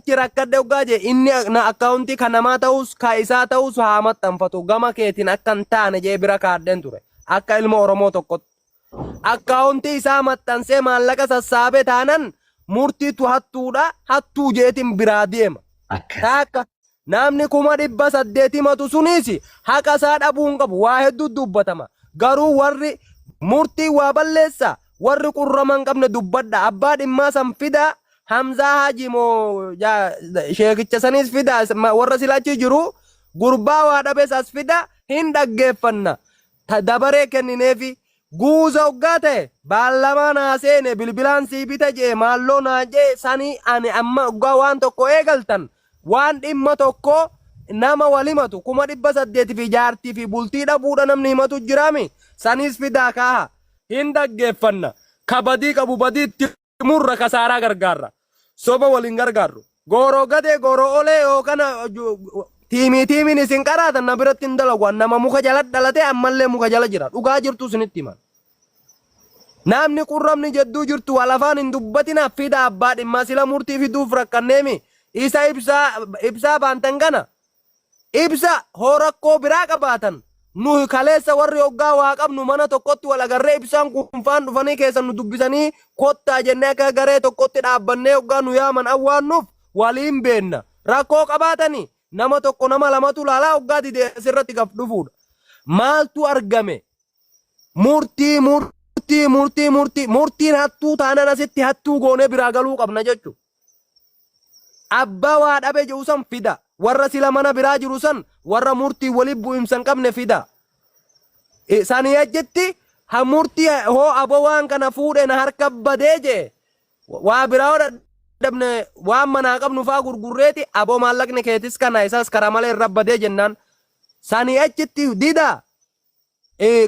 Achi rakkadhe hoggaa jee inni na akkaawuntii kan namaa ta'us ka isaa ta'us haa maxxanfatu gama keetiin akka hin taane jee bira kaadheen ture akka ilma Oromoo tokkotti. Akkaawuntii isaa maxxansee maallaqa sassaabee taanan murtiitu hattuudha hattuu jeetiin biraa deema. Akkas. Taakka namni 800,000 himatu sunis haqa isaa dhabuu hin qabu waa hedduu dubbatama. Garuu warri murtii waa balleessa warri qurrama hin qabne dubbadha abbaa dhimmaa san fidaa Hamzaa Haji moo sheekicha sanis fida warra sila achi jiru gurbaa waa dhabes as fida hin dhaggeeffanna. Ta dabaree kennineefi guuza hoggaa ta'e baallamaa naa seene bilbilaan sii bita jee maalloo naa jee sanii ani amma hoggaa waan tokko eegaltan waan dhimma tokko nama wal himatu 800,000 fi jaartii fi bultii dhabuudha namni himatu jiraami sanis fidaa kaaha hin dhaggeeffanna ka badii qabu badii itti murra kasaaraa gargaarra. Soba wal hin gargaarru. Gooroo gadee gooroo olee yookaan tiimii tiimiin isin qaraatan na biratti hin dalagu. An nama muka jala dhalatee ammallee muka jala jira. Dhugaa jirtu isinitti himan. Namni qurramni jedduu jirtu wal afaan hin dubbatina fida abbaa dhimmaa sila murtii fiduuf rakkanneemi. Isa ibsaa ibsaa baantan kana Ibsa hoo rakkoo biraa qabaatan nuhi kaleessa warri hoggaa waa qabnu mana tokkotti wal agarree ibsaan kun faan dhufanii keessan nu dubbisanii kottaa jennee akka garee tokkotti dhaabbannee hoggaa nu yaaman awwaannuuf waliin beenna. Rakkoo qabaatani nama tokko nama lamatu laalaa hoggaa dide asirratti gaf dhufuudha. Maaltu argame? Murtii murtii murtii murtii murtiin hattuu taanan asitti hattuu goonee biraa galuu qabna jechuudha. Abbaa waa dhabe jedhu san fida. Warra sila mana biraa jiru san warra murtii wali bu'imsa hin qabne fida. Sanii achitti ha murtii hoo abo waan kana fuudhe na harka badee jee waa biraa hoo dadhabne waan manaa qabnu faa gurgurreeti aboo maallaqni keetis kana isaas karaa malee irra badee jennaan. Sanii achitti dida.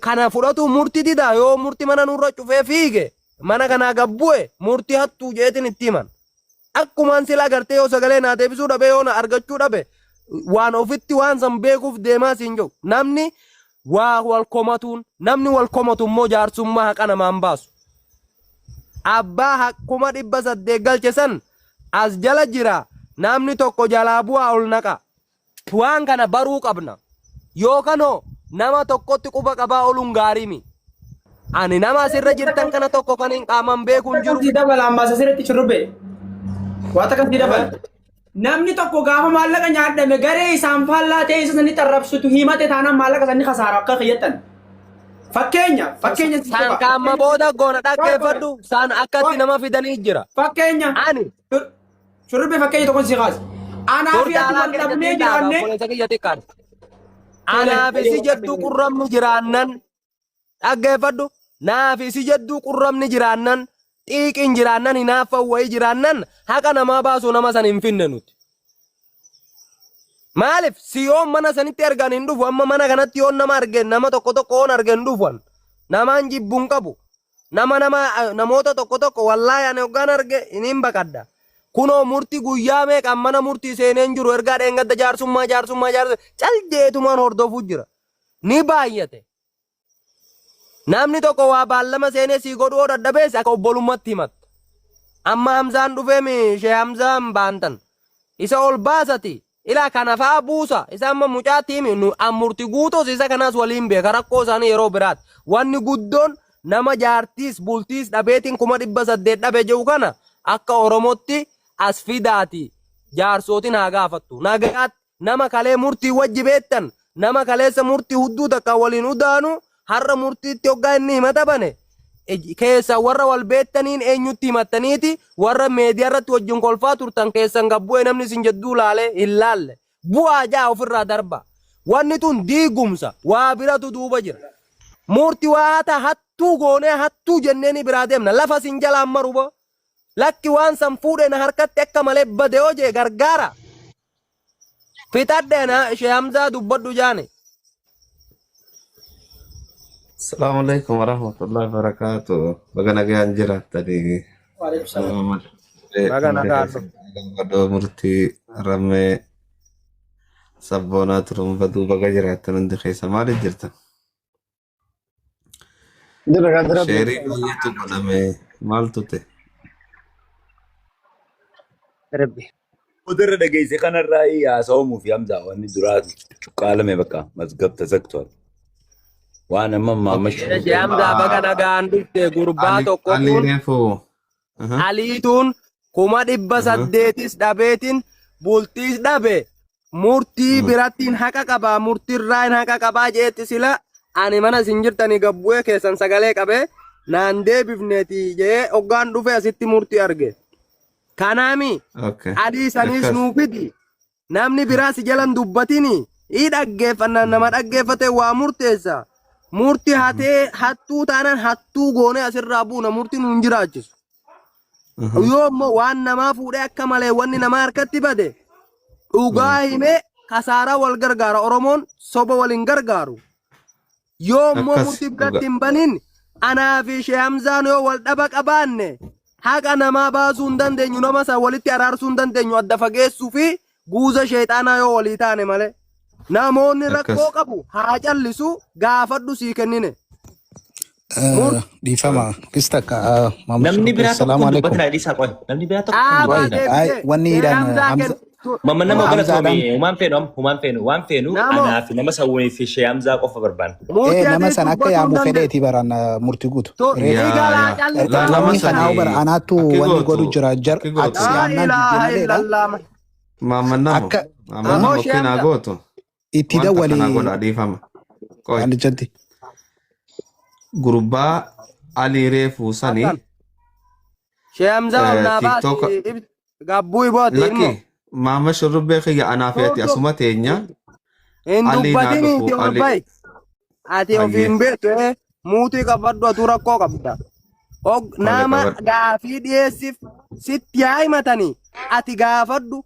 Kana fudhatu murti dida yoo murti mana nurra cufee fiige mana kanaa gad bu'e murti hattuu jeetin itti himan. Akkumaan sila agartee yoo sagalee naa deebisuu dhabe yoo na argachuu dhabe waan ofitti waan san beekuuf deemaa siin jiru. Namni waa wal komatuun namni wal komatu immoo jaarsummaa haqa namaan baasu. Abbaa 800,000 galche san as jala jira namni tokko jalaa bu'aa ol naqa. Waan kana baruu qabna. Yookan hoo nama tokkotti quba qabaa ooluun gaarii mi. Ani nama asirra jirtan kana tokko kan hin qaaman beeku hin jiru. Sii dabala ammaas asirratti shurrubbee. Waa takka sii dabala. Namni tokko gaafa maallaqa nyaadhame garee isaan faallaa ta'e isa sanitti arrabsitu himate taanaan maallaqa sanni kasaara akka kiyyattan. Fakkeenya fakkeenya si San tuqa. kaamma booda goona dhaggeeffadhu. San akkatti nama fidanii jira. Fakkeenya. Ani Shurrubbee fakkeenya tokkon si kaasa. Anaa fi ati wal dhabnee jiraannee. Obboleessa kiyya xiqqaan. Anaa fi si jedduu qurramni jiraannan dhaggeeffadhu. Naa fi si jedduu qurramni jiraannan xiiqiin jiraannan hinaaffan wayii jiraannan haqa namaa baasuu nama san hin finne nuti. Maaliif si yoon mana sanitti argan hin dhufu amma mana kanatti yoon nama arge nama tokko tokko yoon arge hin dhufu an. Namaan jibbu hin qabu. Nama nama namoota tokko tokko wallaahi ani hoggaan arge inin baqadha. Kunoo murti guyyaa meeqaan mana murtii seeneen jiru ergaa dheengadda jaarsummaa jaarsummaa jaarsummaa cal jeetumaan hordofuu jira. Ni baay'ate. Namni tokko waa baallama seenee sii godhuu yoo dadhabees akka obbolummaatti himatta. Amma Hamzaan dhufeemi shee Hamzaan baantan. Isa ol baasati Ilaa kana fa'a buusa. Isa amma mucaatti himi nu an murti guutuus isa kanaas waliin beeka rakkoo isaanii yeroo biraati. Wanni guddoon nama jaartiis bultiis dhabeetiin 800,000 dhabe jedhu kana akka Oromootti as fidaati jaarsootiin haa gaafattu. Nagaatti nama kalee murtii wajji beektan nama kaleessa murtii hudduu takka waliin udaanu har'a murtiitti hoggaa inni himata bane keessa warra wal beektaniin eenyutti himattaniiti warra meediyaa irratti wajjin kolfaa turtan keessan gad bu'ee namni isin jedduu laalee hin laalle bu'aa ja'a ofirraa darba wanni tun diigumsa waa biratu duuba jira murti waa ta hattuu goonee hattuu jenneeni biraa deemna lafa isin jalaan maru boo lakki waan san fuudhee na harkatti akka malee bade yoo jee gargaara Fixadhe ana ishee Hamzaa dubbadhu jaane. Assalamu alaikum warahmatullahi wabarakatuh. Baga nagaan jiraattanii. Waalaikum salaam. Baga nagaan dhufte. Gadoo murtii rammee sabboonaa turuun baduu baga jiraattan hundi keessa maaliif jirtan? Jira kan jira. Sheerii baay'eetu godhame maaltu ta'e? Rabbi. Boodarra dhageesse kanarraa haasawamuu fi Hamzaa wanni duraa cuqqaalame bakka mazgab tazaktual. Waan amma maammash Shee Hamzaa baga nagaan dhufte gurbaa Ali tokko Ali kun reefu. Aliituun 800,000 dhabeetiin bultiis dhabe murtii birattiin haqa qabaa murtiirraa hin haqa qabaa jeetti sila ani mana isin jirtanii gabbu'ee keessan sagalee qabee naan deebifneeti jee hoggaan dhufe asitti murtii arge. Kanaami Okay. adii saniis Akkas. nuu fidi namni biraa si jalan dubbatini ii dhaggeeffannaan nama dhaggeeffate waa murteessa. Murti hatee hattuu taanaan hattuu goonee asirraa buuna murti nuun jiraachisu. Yoo immoo waan namaa fuudhee akka malee wanni namaa harkatti bade dhugaa himee kasaaraa wal gargaara Oromoon soba wal hin gargaaru. Yoo immoo Akkas murtii dhugaa. biratti hin banin anaa fi Shee Hamzaan yoo wal dhaba qabaanne haqa namaa baasuu hin dandeenyu nama san walitti araarsuu hin dandeenyu adda fageessuu fi guuza sheexaanaa yoo walii taane malee. Namoonni Akkas. rakkoo qabu haa callisu gaafadhu sii kennine. Mur Dhiifama. Kis takka Maamud Namni Shurrubbee. biraa tokko Salaamu hin alaikum. dubbatin dhiisaa qoy. Namni biraa tokko hin dhaabaa Qoy, dubbatin. ay, deebisee wanni Shee hidhaan Hamzaa Hamza kennu. Mamma nama Hamzaadhaan galatoome humaan feenu amma humaan feenu waan feenu Namo anaa fi nama sawwee fi shee Hamzaa qofa barbaanna. murtii nama atiis san akka dubbatuu hin yaamu dandeessu. fedheeti baraan murtii guutu. Reefu Yaa Igalaa yaa. callisaa La nama namni kanaa'u bara sani anaattu akki wanni godhu gootu jira jar akki ati gootu. si Laa yaamnaan ilaaha jijjiirmaleedha. illallah. Maamman namo. Akka Maamman Ammoo namo Shee akki naa Hamzaa. gootu. itti Wanta kanaa dawwali godha dhiifama. Qoy. qaalichatti. Gurbaa Ali reefuu sani Hassan. Shee Hamzaa ol naa TikTok baasi. Gabbuu ibooti ilmoo. lakki maama shurrubbee kiyya anaa fi ati Turtu. asuma teenya Hin Ali naa dubbatin dhufu itti ol Ali bahi. Ati hayyee ofiin beektu muutii qabadhu atuu rakkoo qabda. Og tole nama qabadhu. gaafii dhiyeessiif sitti haa himatanii ati gaafadhu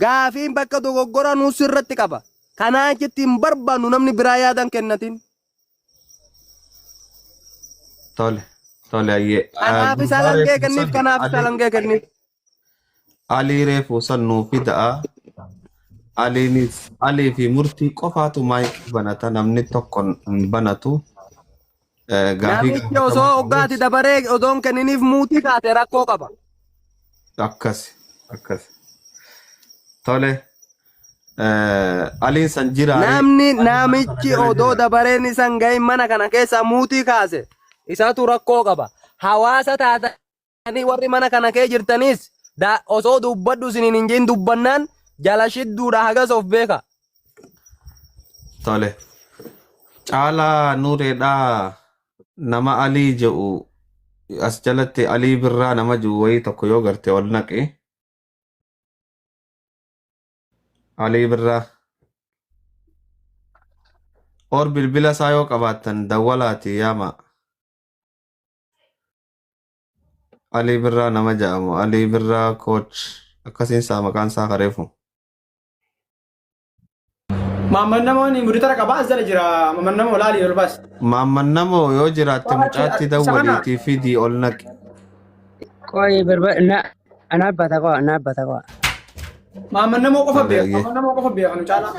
gaafiin bakka dogoggora nuus irratti qaba. Kanaa achitti hin barbaannu namni biraa yaadan kennatin. Tole tole hayyee. Kanaaf isa Gurbaa alangee reefuu kenniif san kanaaf isa Ali alangee kenniif. Ali reefuu san nuu fida'a. Aliinis Alii fi murtii qofaatu maayikii banata namni tokko hin banatu. Gaafii Namichi gaafatamuu osoo hoggaati qabuus dabaree odoon kenniniif muutii kaase rakkoo qaba. akkas akkas. Tole Aliin san jiraare Namni Aliin mana kana namichi jala odoo jira. dabareen isan gahin mana kana keessa muutii kaase isatu rakkoo qaba. Hawaasa taatanii warri mana kana kee jirtanis osoo dubbadhu isiniin hin jeen dubbannaan jala shidduudha hagas of beeka. Tole. Caalaa Nuureedhaa nama Alii jedhu as jalatti Alii Birraa nama jiru wayii tokko yoo garte ol naqi. Alii Birraa. Or bilbila isaa yoo qabaattan dawwalaati yaama. Alii Birraa nama jedhamu. Alii Birraa coach akkasiin isaa maqaan isaa kareefu. Maamman namoonni muditara qabaa as jala jira. Maamman nama olaali ol baas. Maamman namoo yoo jiraatte mucaatti Isa kana dawwaliitii fidii ol naqi. Qoy barba na ana abbata qoa na abbata qoa. Maamman namoo qofa Tole beeka. hayyee. Maamman namoo qofa beeka nu caalaa.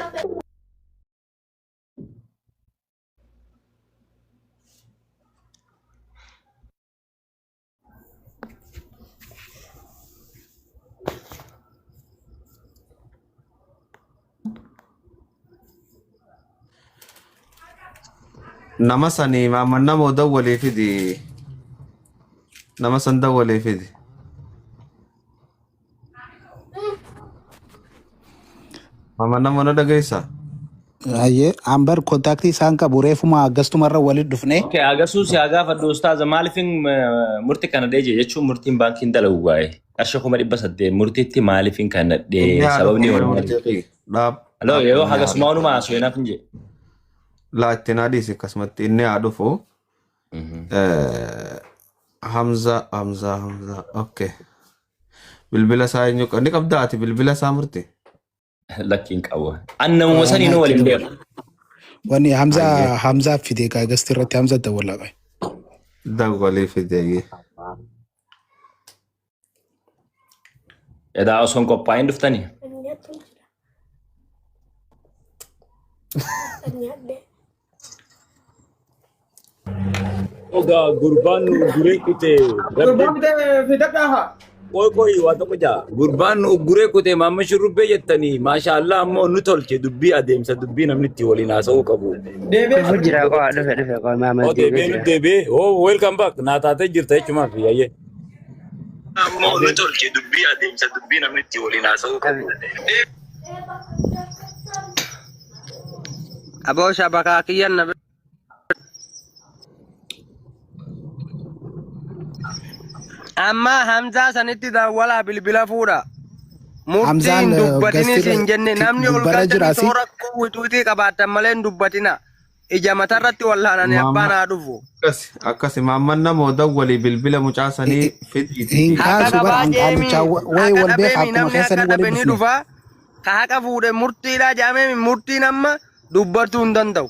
Nama sanii maamman namoo dawwalii fidi. Nama san dawwalii fidi. Maamman namoo na dhageessaa? Hayyee ambar kontaaktii isaan qabu reefuma aggastumarra walitti dhufne. Okay, agarsuus yaa gaafadhu ustaaza maaliifin murtii kana dheeje jechuun murtiin baankiin dalagu waa'ee qarshii 800,000 murtiitti maaliifin kana dhee Inni haa dhufu sababni mee wal maali. murtii kiyya. Dhaab Aloo dhaab yeroo inni haa hagasumaa dhufu. waanuma haasoo naaf hin jee. Laa itti naa dhiisi akkasumatti inni haa dhufu. Hamza Hamza Hamza okay. Bilbila isaa eenyu ni qabdaa ati bilbila isaa murti? Lakkiin qabu. An namuma saniinuu Anaa waliin itti beeku. Wanni Hamza Hayyee Hamzaa fide gasti irratti Hamza dawwalaa qabe. dawwalii fide hayyee. Edaa osoo hin qophaa'in dhuftanii. Ogaa gurbaan nu duree kute Gurbaan rabbiin fidadhaa haa. Qoy qoy waa tokko jaa. Gurbaan nu ugguree kutee maamma shurrubbee jettanii maashaallah ammoo nu tolche dubbii adeemsa dubbii namni itti waliin haasa'uu qabu. Deebi'ee Dhufu jira qo'a dhufe dhufe qo'a maama Oo deebi'ee deebi'ee nu jira. deebi'ee. Oo welcome back naa taatee jirta jechumaaf yayyee. Ammoo nu tolche dubbii adeemsa dubbii namni itti waliin haasa'uu qabu. Aboo shabakaa kiyyan na Amma Hamzaa sanitti dawwalaa bilbila fuudha. Murtii Hamzaan hin dubbatini gastirra siin jenne namni ol gubbarra galchanii jira asi. toora wituutii qabaattan malee hin dubbatina. Ija matarratti wallaananii abbaan Maamma haa dhufu. akkasi akkasi maamman namoo dawwalii bilbila mucaa sanii fidiiti. Hin Haqa kaasu bara qabaa jeemi hanqaalichaa wayi haqa wal beeka dhabeemi akkuma namni haqa keessanii waliin dhabe ni dhufne. dhufa. Ka haqa fuudhe murtiidha jedhamee murtiin amma dubbatuu hin danda'u.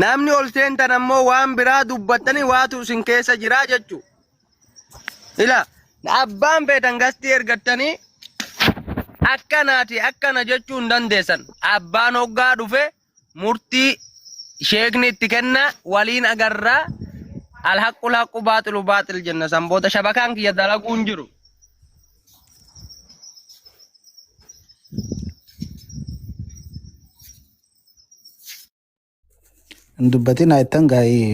Namni ol seentan ammoo waan biraa dubbattanii waatu isin keessa jiraa jechuudha. Ila abbaan feetan gastii ergattanii akkanaati akkana jechuu hin dandeessan. Abbaan hoggaa dhufe murtii sheekni itti kenna waliin agarraa alhaqqul haqqu baaxilu baaxil jenna san booda shabakaan kiyya dalaguu hin jiru. Hin dubbatin jettan gaa'ee.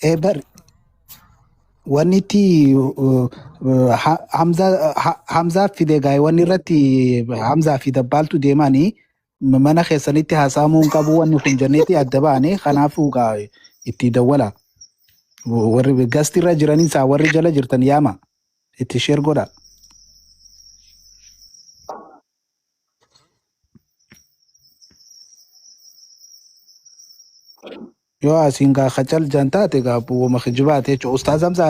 Ee bar wanni itti Hamzaa fide gaa'ee wanni irratti Hamzaa fi dabbaaltu deemanii mana keessanitti haasa'amuu hin qabu wanni kun jenneeti adda baane kanaafuu gaa'ee itti dawwala. Warri gastirra jiranii isaa warri jala jirtan yaama itti sheer godha. Yoo asiin gaa kacal jan taate gaa bu'uuma kijibaate jechuudha. Ustaaz Hamzaa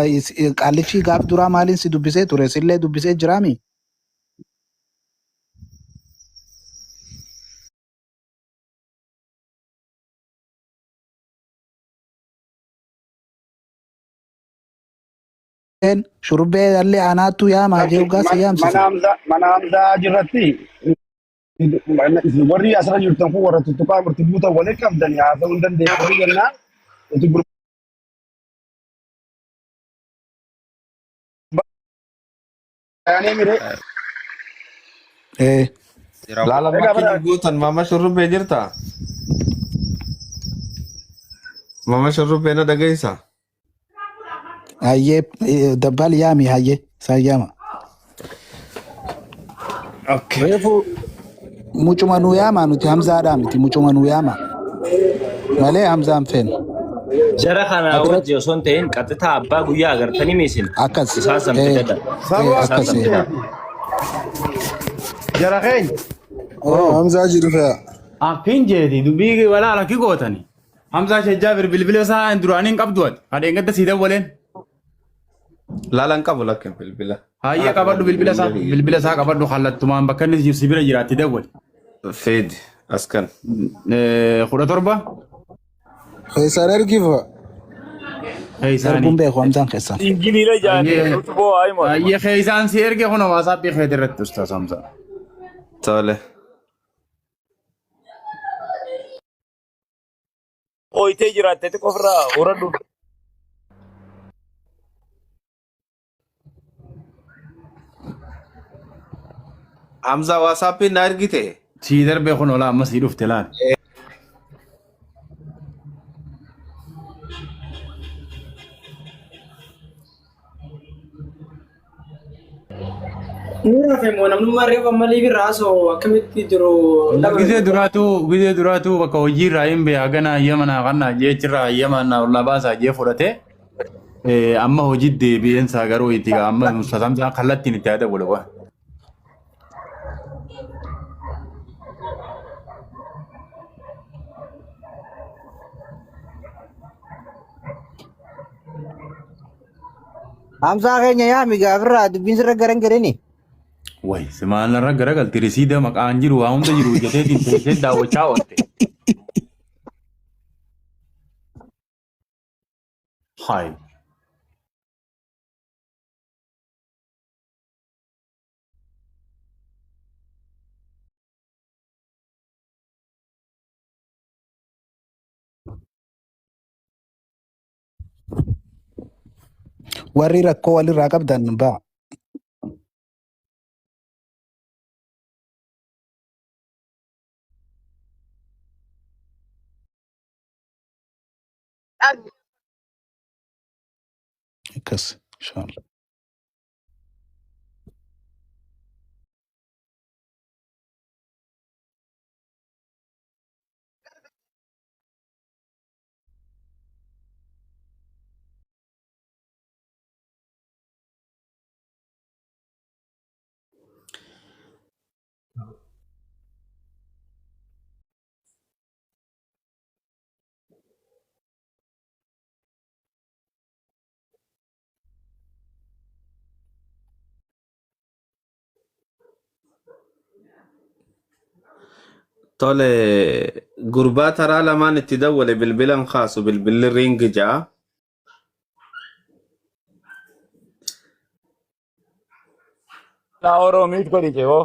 qaallichi gaaf duraa maaliin si dubbisee ture? Sillee dubbisee jiraami? Shurubbee allee anaattu yaamaa jee ugaa si Mana yaamsise. Hamzaa mana Hamzaa jirratti warri asirra jirtan kun warra tuttuqaa murtii guutan waliin qabdanii haasa'uu hin dandeessu jennaan itti gurguranii mire. Eh, Laala Egaa makki bara guutan maama shurrubbee jirta? Maama shurrubbee na dhageessa? hayyee dabbaal yaami hayyee isaan yaama. Okay. Reefu mucuma nuu yaama nuti Hamzaadhaa miti mucuma nuu yaama malee Hamzaan feenu. Jara kana Ati wajji osoo hin ta'in qaxxitaa abbaa guyyaa agartanii miisin akkas isaan san eh, fidadha. eh, Isaan akkas san eh. fidaa. Jara keenya. Oh. Hamzaa jiru fe'a. Akkin jeeti dubbii walaa lakki gootani. Hamzaa Sheekh Jaabir bilbila isaa duraanii hin qabdu ati. Hadheen gadda sii dawwaleen. Laala hin qabu lakkin bilbila. Hayyee qabadhu bilbila isaa bilbila isaa qabadhu kallattumaan bakka inni jiru si bira jiraatti dawwali. Feedi askan. 17 Keessaan ergifa. Keessaanii. Erguun beeku Hamzaan keessan. Ingiliila jaanii Hayyee nuti boo'aa himatu. hayyee keessaan si erge kun waasaapii keetii irratti ustaas Hamzaa. Tole. Ooyitee jiraatte xiqqoo ofirraa horadhu. Hamzaa waasaappiin na ergite? Sii darbee kun olaa amma sii dhufte laal. Ni rafe moo namnummaa reefu amma liivi irraa haasa'u akkamitti jiru dhabame. Gizee duraatu bakka hojii irraa hin beekaa gana hayyama naa kannaa jee achirraa hayyama naa ollaa baasaa jee fudhatee amma hojii deebi'een isaa garuu itti amma Ustaas Hamzaan kallattiin itti haa dawwalu. Hamzaa keenya yaami gaafirraa dubbiin sirra garan garani. Way simaan irra garagalti risiida maqaan jiru waa hunda jiru hojjeteetiin teessee daawwachaa oolte. Hai. Warri rakkoo walirraa qabdan ba'a. Akkas inshallah. Tole gurbaa taraa lamaan itti dawwale bilbilan kaasu bilbilli riingi ja'a. Laa Oromiit godhi jee hoo.